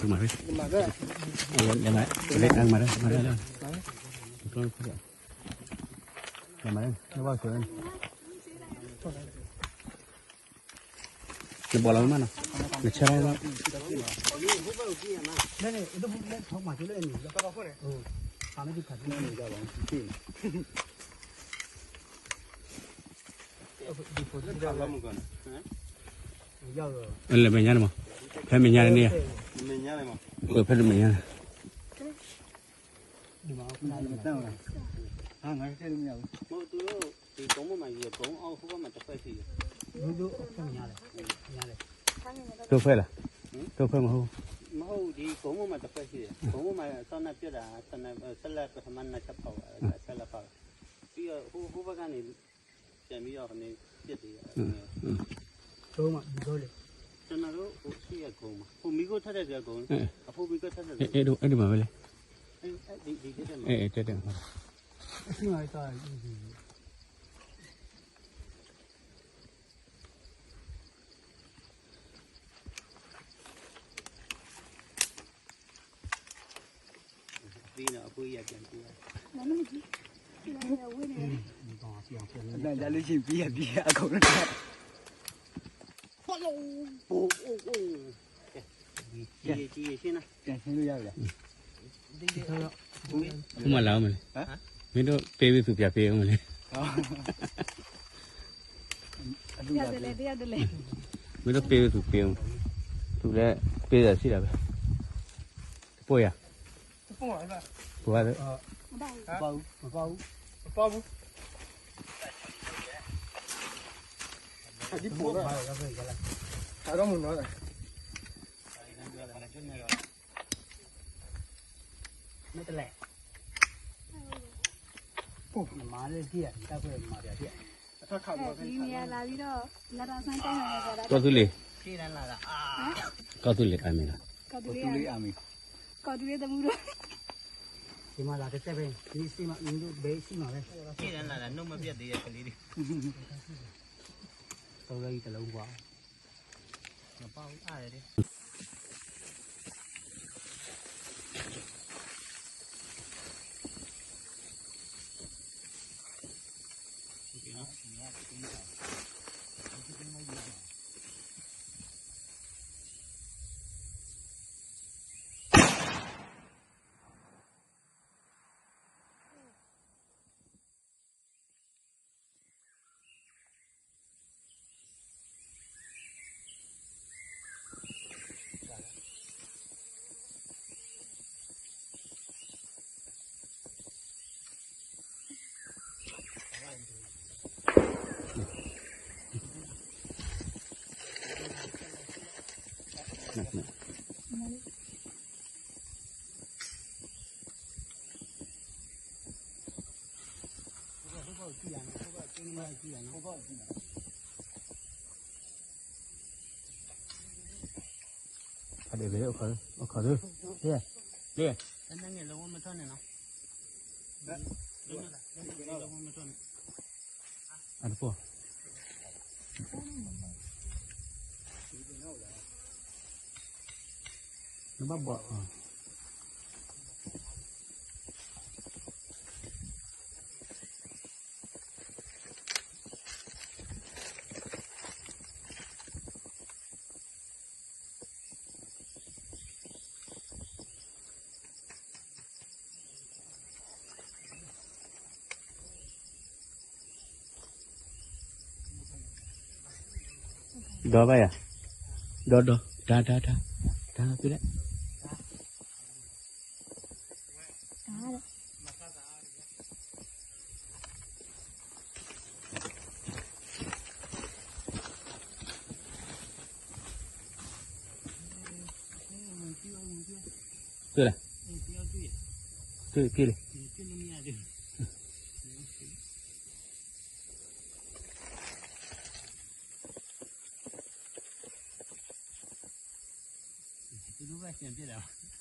မၤရ့, မၤရ့, မၤရ့, မၤရ့, မၤရ့, မၤရ့, နဘီလီၤမးနီၤ, နဆဲးလီၤ, လဲၤမဲာ်ညါန့ၣ်မး, ဖဲမဲာ်ညါန့ၣ်, ဖဲမဲာ်ညါန့ၣ်, တိၢ်ဖဲလၢ, တိၢ်ဖဲမဟူ, မဟူ, အဲၣ်ဒိးမၤဝဲလဲၣ်, အဲၣ်တဲတဲ မ့ၢ်လၢအမ့ၢ်လဲၣ်, မ့ၢ်ဒိးပ့ဝံသူၣ်ပၠးပ့အမ့ၢ်လဲၣ်, မ့ၢ်ဒိးပ့ဝံသူၣ်ပ့, သူၣ်လၢပ့သးဆံးဒၣ်ဝဲ, တပိၢ်ယၤ, ပှၤ, မ့ၢ်တလဲၣ်, နမၤလၢဒ်ဧါ, တၢ်ကွဲးမၤပျးဒ်ဧါ, ကီၢ်သူလ့ၤ, ကီၢ်သူလ့ၤအမ့ၢ်လီၤ, ကီၢ်သူလ့ၤအမ့ၢ်, ကီၢ်သူလ့ၤသမူဒီး, ယမၤလၢတစဲးဖဲန့ၣ်, နစံးမး, နဒိၣ်ဘဲစံးမးဖဲ, တလၢအံၤတလၢအူကွၢ် အတပီ� နဘၣ်ဘီၣ် ဒီးဘၣ်ယၤ, ဒီးဒီး တၢ်တၢ်တၢ် တၢ်ဖဲလဲၣ် ကလဲၣ်, ကလဲၣ်, တဒူၣ်ဘၣ်စံးပျဲလၢ